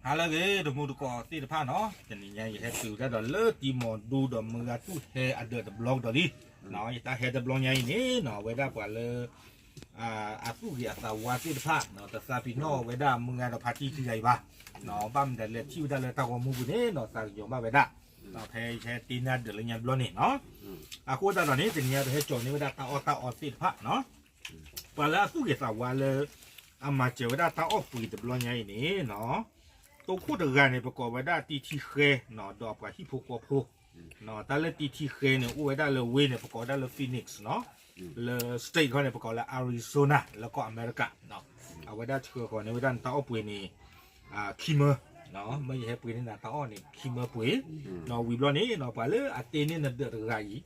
ဟါလၢအဂ့ၤ တမူတကိးသ့ၣ်တဖၣ်နီၤ, တနံၤညါယဟဲတုၤတၢ်ဒီးလၢတံၤမီၢ်ဒူဒီးမုၢ်ဂၤတူၢ်ဟဲအဒၢးတဘျီကဒီးလံ. ယတၢ်ဟဲတဘျီညါအံၤန့ၣ်နီၤ အဝဲဒၣ်ပှၤလၢ အသူၣ်ဂ့ၤအသးဝါသ့ၣ်တဖၣ် တသးပ့ၤနီၣ်ဝဲဒၣ်မုၢ်ဂၤဒီးဖါတံၢ်ခံဂၤအံၤဘၣ်. ဘၣ်မနုၤလဲၣ် ထံၣ်ဝဲဒၣ်လၢတၢ်ဂီၤမူပူၤန့ၣ်နီၤ သးကညီၤဘၣ်ဝဲဒၣ်. ဖဲယဟဲတ့ၢ်နၢ်ဒၢးလၢညါဘျီန့ၣ်နီၤ, အဃိသတးဒီးန့ၣ် တနံၤညါပဟဲကၠီၤန့ၢ်ဝဲဒၣ်တၢ်အီၣ်တၢ်အီသ့ၣ်တဖၣ်နီၤ, ပှၤလၢအသူၣ်ဂ့ၤသးဝါလၢ အမၤစၢၤဝဲဒၣ်တၢ်အီၣ်ပှ့ၤတဘျီညါအံၤန့ၣ်နီၤ, တိခိၣ်တဂၤန့ၣ် ပကိးဝဲဒၣ်တံထံဃဲ ဒီးအပှၤဟံၣ်ဖိဃီဖိ တၢ်လၢတံထံဃဲန့ၣ် အိၣ်ဝဲဒၣ်လၢဝ့ၢ်န့ၣ် ပကိးဝဲဒၣ်လၢ Phoenix နီၤ, လၢ state ခီန့ၣ် ပကိးလၢ Arizona လၢကီၢ်အမဲရကၤ. အဝဲဒၣ်ဆှၢဃီၤန့ၢ်ဝဲဒၣ်နတၢ်အီၣ်ပှ့ၤန့ၣ် ခံမၢ, မ့ၢ်ယဟဲပှ့ၤန့ၢ်နၤတၢ်အီၣ်န့ၣ် ခံမၢပှ့ၤ, ဝံၤဘျီန့ၣ် ပှၤလၢအတ့န့ၢ်နဒၢးတဂၤအံၤ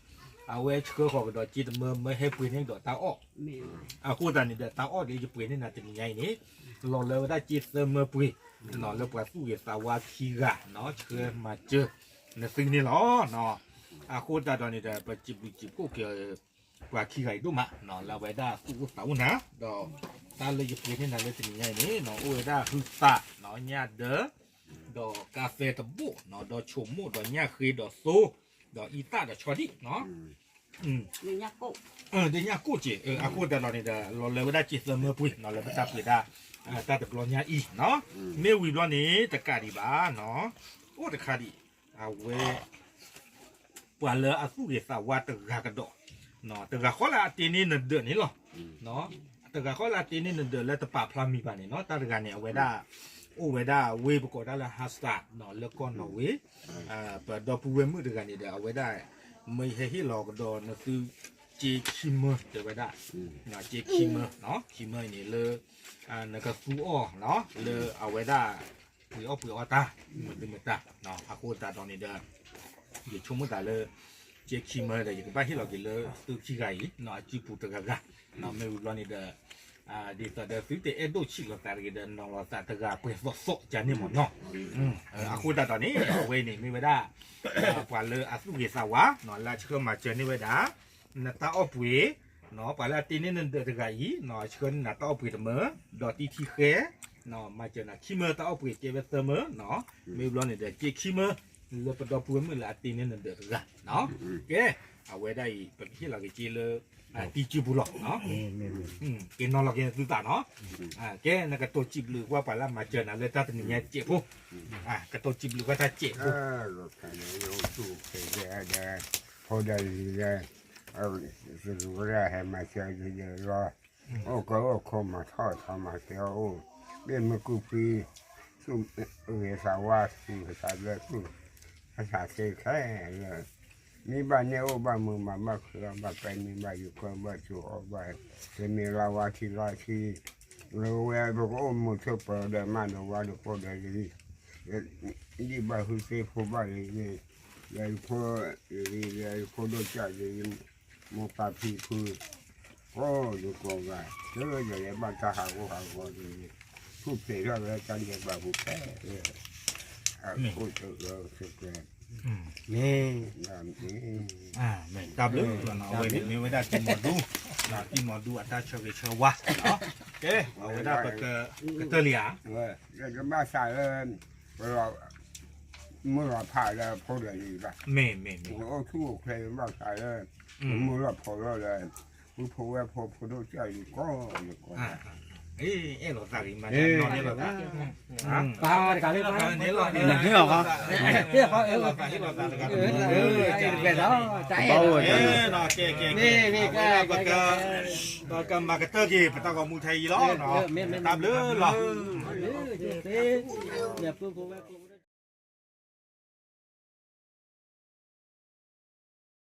အဝဲဆှၢဃီၤကဒီးစ့တမၢ မၢဟဲပှ့ၤန့ၢ်ကဒီးတၢ်အီၣ်. အဃိသတးန့ၣ်ဒီး တၢ်အီၣ်လၢယပှ့ၤန့ၢ်နၤတနံၤညါအံၤန့ၣ် လီၤလၢဝဲဒၣ်စ့သၢမၢပှ့ၤ လၢပှၤသူၣ်ဂ့ၤသးဝါခံဂၤ ဆှၢမၤစၢၤနသုန့ၣ်လီၤ. အဃိသတးဒီးန့ၣ်ဒီး ပစံးဘျုးစံးဖှိၣ်က့ၤ ပှၤခံဂၤအံၤဒိၣ်မး လၢအဝဲဒၣ်သူၣ်အိၣ်သးအိၣ်နၤ, ဒီးတၢ်လၢယပှ့ၤန့ၢ်နၤလၢတနံၤညါအံၤန့ၣ် အိၣ်ဝဲဒၣ်ဟုသး ညၣ်ဒၢ ဒီးကါဖဲတဘိၣ် ဒီးဆိမိၣ် ဒီးညၣ်ဃ့ ဒီးသိ ဒီးအံသၣ်ဒီးဆီဒံၣ် ဒ့ညၣ်ကိၣ်က့ၤ အဃိသတးဒီးန့ၣ်ဒီး လီၤလၢဝဲဒၣ်စ့သၢမၢပှ့ၤ လၢပတၢ်ပှ့ၤဒၣ် တၢ်တဘျီညါအံၤနီၤ, မ့ၢ်ဝံၤဘျီန့ၣ် တကးဒံးဘၣ်နီၤ, အိၣ်တခါဒံး အဝဲ ပှၤလၢအသူၣ်ဂ့ၤသးဝါတဂၤကဒီး, တဂၤဃီလၢအတ့န့ၢ်နဒၢးန့ၣ်လီၤ. တဂၤဃီလၢအတ့န့ၢ်နဒၢးလၢတပာ်ဖျါမံၤဘၣ်န့ၣ်နီၤ, တၢ်တဂၤန့ၣ် အဝဲဒၣ် အိၣ်ဝဲဒၣ်ဝ့ၢ်ပကိးဒၣ်လၢ Halmstad လၢကီၢ်နီၣ်ဝ့, ပဒီပုၢ်ဝဲၢ်မုၣ်တဂၤန့ၣ်ဒီး အဝဲဒၣ် မ့ၢ်ယဟဲဟ့ၣ်လီၤကဒီးနသု စ့ခံမၢ တဲဝဲဒၣ်, စ့ခံမၢ, ခံမၢအံၤန့ၣ်လၢ နကသူအီၤ လၢအဝဲဒၣ် ပှ့ၤအီၣ်ပှ့ၤအီတၢ် မုာ်တမုာ်တၢ်, အဃိသတးဒီးန့ၣ်ဒီး ယဆိကမိၣ်သးလၢ စ့ခံမၢဒီး ယကဘၣ်ဟ့ၣ်လီၤက့ၤလၢသုခံဂၤအံၤ အစုပူၤတဂၤဂၤ, မ့ၢ်ဝံၤဘျီန့ၣ်ဒီး ဒ်သိးဒီးသုတအဲၣ်ဒိၣ်ဆံးလိာ်သးတဂ့ၤဒီး နီၤလိာ်သးတဂၤပှဲၤသိးသိးကန့ၣ်မ့ၢ်နီၤ, အဃိသတးဒီးန့ၣ် အဝဲန့ၣ်မ့ၢ်ဝဲဒၣ် ပှၤလၢအသူၣ်ဂ့ၤသးဝါ လၢအဆှၢမၤစၢၤန့ၢ်ဝဲဒၣ် နတၢ်အီၣ်ပှ့ၤ, ပှၤလၢအတ့န့ၢ်နဒၢးတဂၤအံၤ ဆှၢန့ၢ်နၤတၢ်အီၣ်ပှ့ၤတမၢ, ဒီးတံထံဃဲ မၤစၢၤနၤခံမၢတၢ်အီၣ်ပှ့ၤကဲဝဲသၢမၢ, မ့ၢ်ဘျီန့ၣ်ဒီး စ့ခံမၢ လၢပဒီပုၢ်ဝဲၢ်မုၣ်လၢအတ့န့ၢ်နဒၢးတဂၤ, ကဲ အဝဲဒၣ်အံၤ ပကဟ့ၣ်လီၤက့ၤစ့လၢ တံစုပူၤလီၤ. ကဲနီၤလီၤက့ၤသုသးနီၤ, ကဲနကတိၤစံးဘျုးကွၢ်ပှၤလၢအမၤစၢၤနၤလၢတၢ်တနံၤညါစဲးဖိ, ကတိၤစံးဘျုးကွၢ်တၢ်စဲးဖိ ဖိဒီးလံၤလၢ စလူၤဝဲဒၣ်ဟဲမၤစၢၤယလီၤ, အိၣ်ကအိၣ်ခိးမၤထီၣ်ထီမၤစၢၤအိၣ်, မ့ၢ်မ့ၢ်ကူၣ်ဖှံ, သူၣ်ဂ့ၤသးဝါ သူၣ်ဂ့ၤသးဘျၢ သူၣ်အသးသ့ခဲလၢာ်, မ့ၢ်ဘၣ်န့ၣ်အိၣ်ဘၣ်မုာ်မၤဘၣ်ခုၣ်အီၣ်ဘၣ်ပဲ မ့ၢ်ဘၣ်ယုာ်ခီဘၣ်စူၤအီၣ်ဘၣ်, တမ့ၢ်လၢဝါထံလီၤထံ, လၢဝဲပကအိၣ်မူဆိးပၢၤဒီးမးဒီးဝါဒီးဖိဒီးလံၤ ဒ်ဘၣ်ဟုသ့ဖိဘၣ်လံၤန့ၣ်, လၢယဖိလံၤလၢယဖိဒိၣ်ကၢ်လံၤ, မိၢ်ပၢ်ဖံဖု, ကိးယကိးဂၤ, တုၤဒၣ်လဲာ်ဘၣ်တၢ်ဟးဂီၤဟးဂီၤလံၤ, ထူၣ်ဖျဲးထီၣ်ဝဲတၢ်ဒဲးဘးပူၤဖဲ, အခိၣ်တၢၢ်လၢသုကျဲ, မ့ၢ် တၢ်ဘျုး, အဝဲန့ၣ်မ့ၢ်ဝဲဒၣ်တံၤမီၢ်ဒူ, တံၤမီၢ်ဒူအတၢ်ဆၢဂ့ၤဆၢဝါ, ကဲ အဝဲဒၣ်ပကကတၢၢ်လံဧါ, လၢကဘၣ်သးလၢ ပလီၤ မုၢ်လီၤဖးလၢဖိဒီးလံၤဘၣ်, မ့ၢ် မ့ၢ် မ့ၢ် ပအိၣ်ဆူၣ်အိၣ်ချ့ဘၣ်သးလၢ ပမုၢ်လီၤဖိးလီၤလၢ ပုၢ်ဖိဝဲၢ်ဖိဖိဒိၣ်ကၢ်လံၤကိးလံၤကိး, အဲၣ်လိာ်သးဂ့ၤမး, ပာ်ဝဲတခါလၢပာ်, နဟ့ၣ်အီၤခီ, ဟ့ၣ်အီၤခီ, အဲၣ်လိာ်သးတဂၤတမံၤ, ကဲ ကဲ ကဲ ပကမၤကတၢၢ်က့ၤ ပတၢ်ဂီၤမူထဲအံၤလီၤ, တၢ်ဘျုးလီၤ, ပုၢ်ဖိဝဲၢ်ဖိ